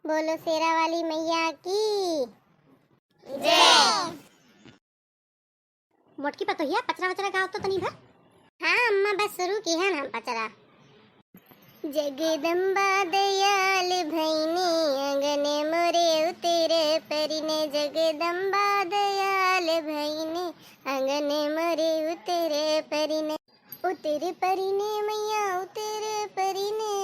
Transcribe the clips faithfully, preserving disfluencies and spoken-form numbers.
बोलो शेरा वाली मैया की जय। मोटकी पतोहिया, पचरा वचरा गाओ तो तनी भर। हाँ अम्मा, बस शुरू किहन हम पचरा। जगदम्बा दयाल भइने, अंगने मोरे उतरे परिने। जगदम्बा दयाल भइने, अंगने मोरे उतरे परिने। उतरे परिने मैया, उतरे परिने,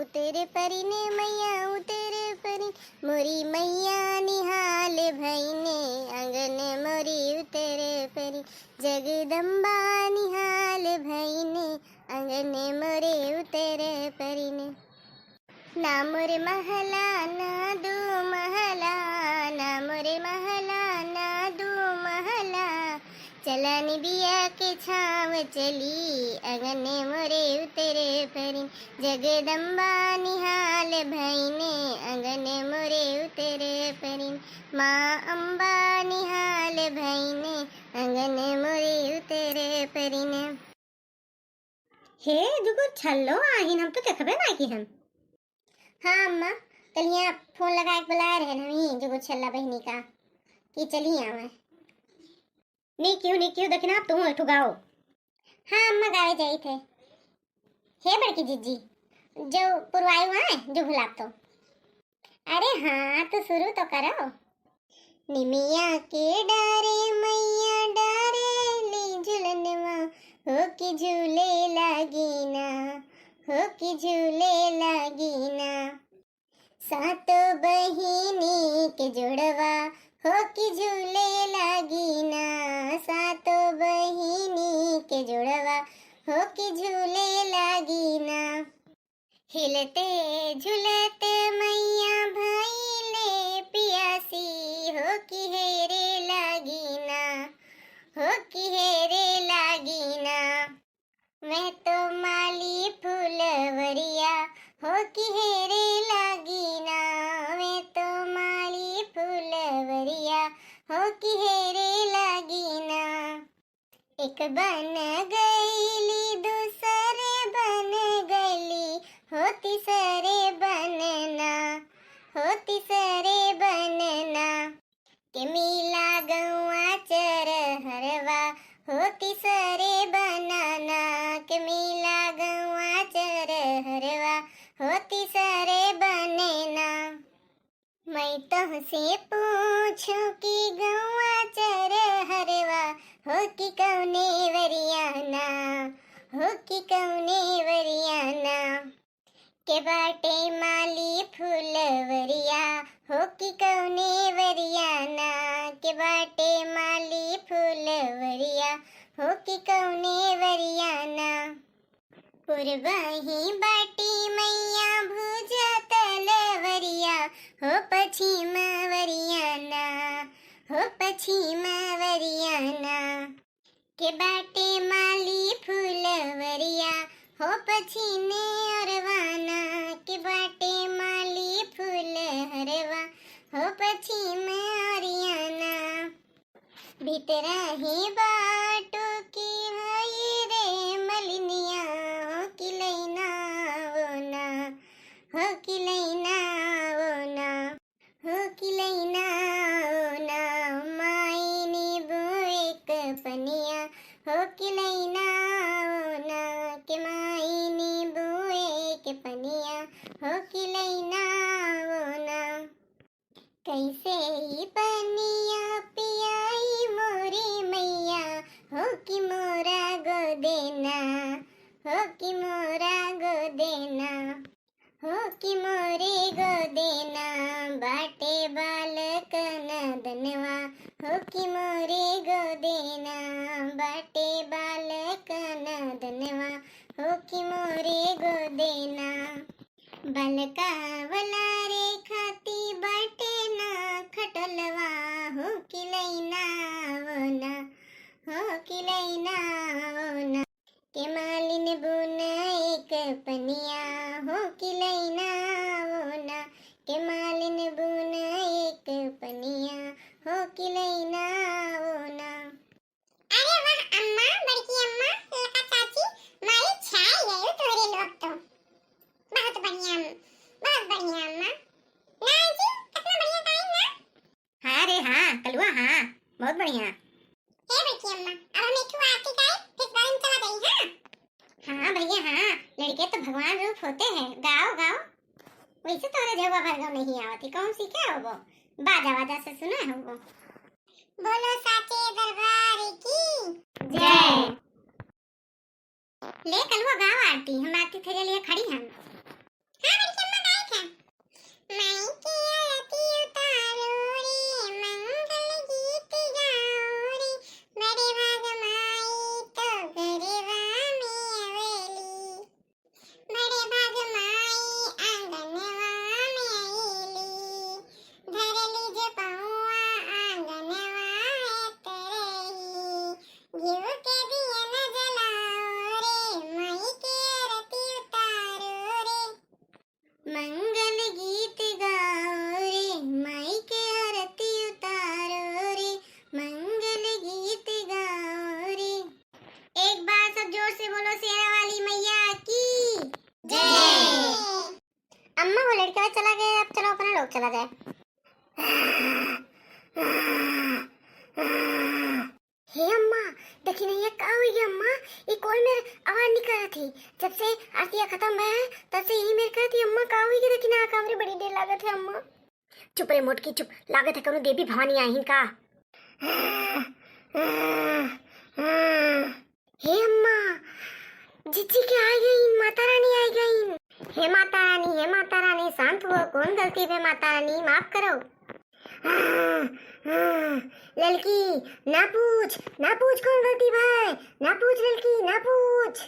उतरे परिने मैया, उतरे परिने। मोरी मैया निहाल भइने, अंगने मोरे उतरे परिने। जगदम्बा निहाल भइने, अंगने मोरे उतरे परिने। ना मोरे महला ना दू महला, ना मोरे महला ना दू महला। चला निबिया के छाँव चली, अंगने मोरे उतरे परिन। जगदम्बा निहाल भइने, अंगने मोरे उतरे परिन। माँ अम्बा निहाल भइने, अंगने मोरे उतरे परिन। हे जुगुर छल्लो आहिन, हम तो देखबे ना किहन। हाँ अम्मा, कल हियाँ फोन लगाए के बुलाए रहन हम ही जुगुर छल्ला बहिनी का कि चली आवे। नी किहू, नी किहू, देखी ना, अब तुहूँ एक ठो गाओ। हाँ अम्मा, गावे जाई थे। हे बड़की जिज्जी, जो पुरवाई हुआ है, जो भुलाब तो। अरे हाँ, तो शुरू तो करो। निमिया के डारे मैया डारे ली झुलनवा, हो कि झूले लागी ना, हो कि झूले लागी ना। सातो बहिनी के जोड़वा, हो कि झूले लागी ना, सातो बहिनी के जोड़वा, हो कि झूले लागी ना। हिलते झुलते मैया भइले पियासी, हो कि हेरे लागी ना, हो कि हेरे लागी ना। मैं तो माली फुलवरिया, हो कि हेरे लागी ना, मैं तो माली फुलवरिया, हो कि हेरे लागी ना। एक बन गईली, दूसरे बन गईली, हो तीसरे बन ना, हो तीसरे बन ना। के मिला गौआ चरहरवा, हो तीसरे बन ना, के मिला गौआ चरहरवा, हो तीसरे बन ना। मैं तोहसे पूछूं कि गौआ चरहरवा, हो कि कौने वरियाना, हो कि कौने वरियाना। के बाटे माली फुलवरिया, हो कि कौने वरियाना। के बाटे माली फुलवरिया, हो कि कौने वरियाना। पूर्वही बाटी मैया भुजा तलवरिया, हो पछिम वरियाना, हो पछिम वरियाना। के बाटे माली फुलवरिया, हो पछिने ओरवाना। के बाटे माली फुलहरवा, हो पछिम ओरियाना। भीतरा ही बाटो की हई रे मलिनिया, हो कि लैना वो ना, हो कि लैना वो ना, हो कि लैना वो ना। माई नींबू एक पनिया, हो कि लैना वो ना। के माई नींबू एक पनिया, हो कि लैना वो ना। कैसे ही पनिया पियाई मोरी मैया, हो कि मोरा गोदेना, हो कि मोरा गोदेना, हो कि मोरे गोदेना। बाटे बालक नदनवा, हो कि मोरे गोदेना। बाटे बालक नदनवा, हो कि मोरे गोदेना। बलका वाला रे खाती बाटे ना खटलवा, हो कि लैना वो ना, हो कि लैना वो ना। के मालिन बुन एक पनिया, हो कि लैना वो ना। के मालिन बुन एक पनिया, हो कि लैना वो ना। अरे वाह अम्मा, बड़की अम्मा, ललका चाची, माई छाई गई तोहरे लोग तो। बहुत बढ़िया, बहुत बढ़िया अम्मा। कलुआ, हाँ, बहुत बढ़िया। हे बड़की अम्मा, अब हम एक ठो आरती गाई, फिर बाद में चला जाई, हाँ? हाँ भैया, हाँ, लड़के तो भगवान रूप होते हैं, गाओ, गाओ। वैसे तोहरे झउआ भर गो नहीं आवत ही, कौन सीखे हो वो? बाजा, बाजा से सुना हो वो। बोलो साचे दरबार की जय। ले कलुआ गाओ आरती, हम आरती थेरे लिए खड़ी हन। हाँ बड़की अम्मा गाए थे। माई के आरती उतारो रे, मंगल गीत गाओ रे, बड़े भाग माई तो गरबा में आवेली। बड़े भाग माई आंगनवा में आईली, धरली जे पौआ आंगनवा में तरही। घिउ के दियन जलाओ रे, माई के आरती उतारो रे। मंगल गीत गाओ रे, माई के आरती उतारो रे, मंगल गीत गाओ रे। एक बार सब जोर से बोलो शेरा वाली मैया की जय। अम्मा, वो लड़का चला गया, अब चलो अपना लोग चला जाए। हे अम्मा, देखी नहीं है का हुई है अम्मा, ये कौन मेरे आवाज निकाला थी? जब से आरतिया खत्म भया है, तब से यही मेरे कहती अम्मा का हुई है, देखी ना का हमरे बड़ी देर लागत है अम्मा। चुप रे मोटकी चुप, लागत है कौनो देवी भवानी आई का। हे अम्मा, जिज्जी के आ गई, माता रानी आ गई। हे माता रानी, हे माता रानी, शांत हो, कौन गलती भे माता रानी, माफ करो। ललकी, ना पूछ, ना पूछ कौन गलती भे, ना पूछ ललकी, ना पूछ।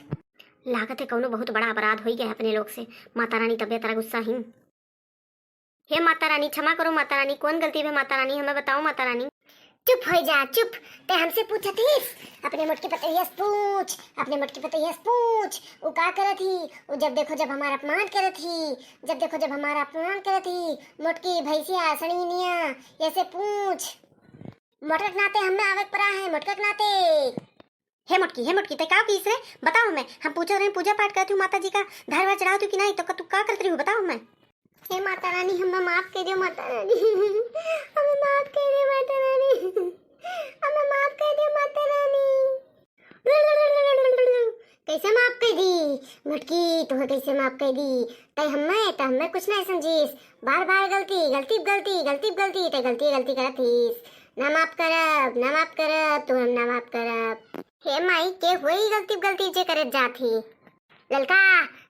लागत है कौनो बहुत बड़ा अपराध हो गया अपने लोग से। माता रानी तबे तरह गुस्सा ही। हे माता रानी, क्षमा करो माता रानी, कौन गलती भे माता रानी, हमें बताओ माता रानी। चुप हो जा, चुप। ते हमसे पूछत हिस? अपने मोटकी पतोहिया से पूछ, अपने मोटकी पतोहिया से पूछ। उ का करत ही? उ जब देखो जब हमार अपमान करत ही, जब देखो जब हमार अपमान करत ही। मोटकी भैंसिया सड़ीनिया, ऐसे पूछ। मोटक नाते हमें आवे के परा है, मोटक नाते। हे मोटकी, हे मोटकी, ते का किस रे? बताओ हमें। हम पूछत रहे, पूजा पाठ करत हूँ माता जी का, धार वार चढ़ावत हूँ कि नहीं, तो का, तू का करत रही हो, बताओ हमें। हे माता रानी, हमें माफ कर दो माता रानी, हमें माफ कर दो माता रानी, हमें माफ कर दो माता रानी। कैसे माफ कर दी मोटकी, तुम्हें कैसे माफ कर दी? तै हमें, तै हमें कुछ नहीं समझीस। बार बार गलती, गलती पे गलती, गलती पे गलती, तै गलती, गलती करत थीस। ना माफ करब, ना माफ करब, तू हम ना माफ करब। हे माई, के होई गलती पे गलती जे करत जात ही? ललका,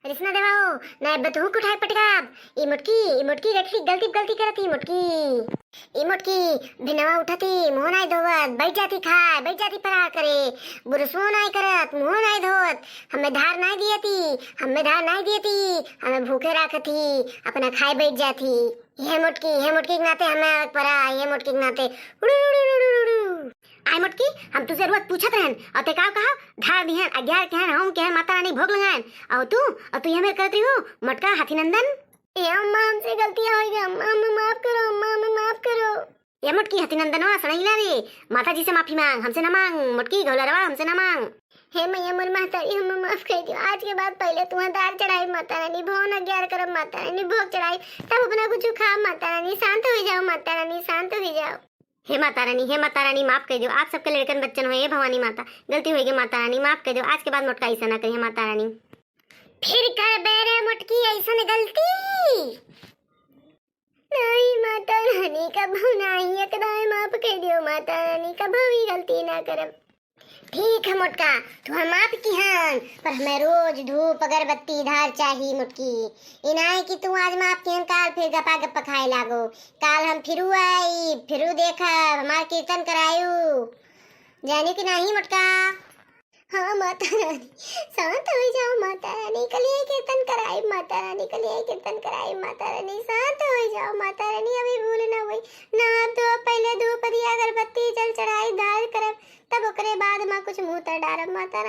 रिसना देवा हो, ना अब तू के उठाए पटकब। ई मोटकी, ई मोटकी गलती, गलती पे गलती करत ही, मोटकी। ई मोटकी, भिनवा उठती, मुँह नाई धोवत, बैठ जाती खाए, बैठ जाती फरार करे, बुरसो नाई करत, मुँह नाई धोवत, हमें धार नाई दियती, हमें धार नाई दियती, हमें भूखे राखत ही, अपना खाए बैठ जाती। हे मोटकी, हे मोटकी के नाते हमें आवे के परा, हे मोटकी के नाते। उड़ू, उड़ू, उड़ू, उड़ू, उड़ू। आय मोटकी, हम तुझसे रोज पूछत रहन, और ते का कहा? धार दिहन, अग्यार कहन, हम कहन, माता रानी भोग लगायन, और तू, और तू ये हमें करती हो, मोटका हाथी नंदन। ए अम्मा, हमसे गलतियाँ हो गई अम्मा, हमें माफ करो अम्मा, हमें माफ करो। ए मोटकी हती नंदनवा, सड़ैला रे, माता जी से माफी मांग, हमसे ना मांग, मोटकी घोलरवा, हमसे ना मांग। हे मैया मोर महतारी, हमें माफ कर दियो। आज के बाद पहले तुम्हें दार चढ़ाई माता रानी, भवन अग्यार करब माता रानी, भोग चढ़ाई, तब अपना कुछ खा माता रानी, शांत हो जाओ माता रानी, शांत हो जाओ। हे माता रानी, हे माता रानी, माफ कर दियो, आप सबके लड़कन बच्चन हो, हे भवानी माता, गलती हो गई माता रानी, माफ कर दियो, आज के बाद मोटका ऐसा ना करिए माता रानी। फिर करबे रे मोटकी ऐसन गलती? नाई माता रानी, कभू नाई, एक दाई माफ कर दियो माता रानी, कभू भी गलती ना करब। ठीक है मोटका, तू हम माफ किहन, पर हमें रोज धूप अगरबत्ती धार चाही मोटकी। ई नाई कि तू आज माफ किहन, काल फिर गपा गप खाए लागो। काल हम फिरू आई, फिरू देखब, हमार कीर्तन करायू। जानी कि नहीं मोटका? हाँ माता रानी, शांत हो जाओ माता रानी, कलिया कीर्तन कराई माता रानी, कलिया कीर्तन कराई माता रानी, शांत हो जाओ माता रानी, अभी भूल ना हुई। ना आप धो, पहले धूप दिया, अगरबत्ती, जल चढ़ाई, दार करब, तब ओकरे बाद माँ कुछ मुँह तर डारब माता रानी।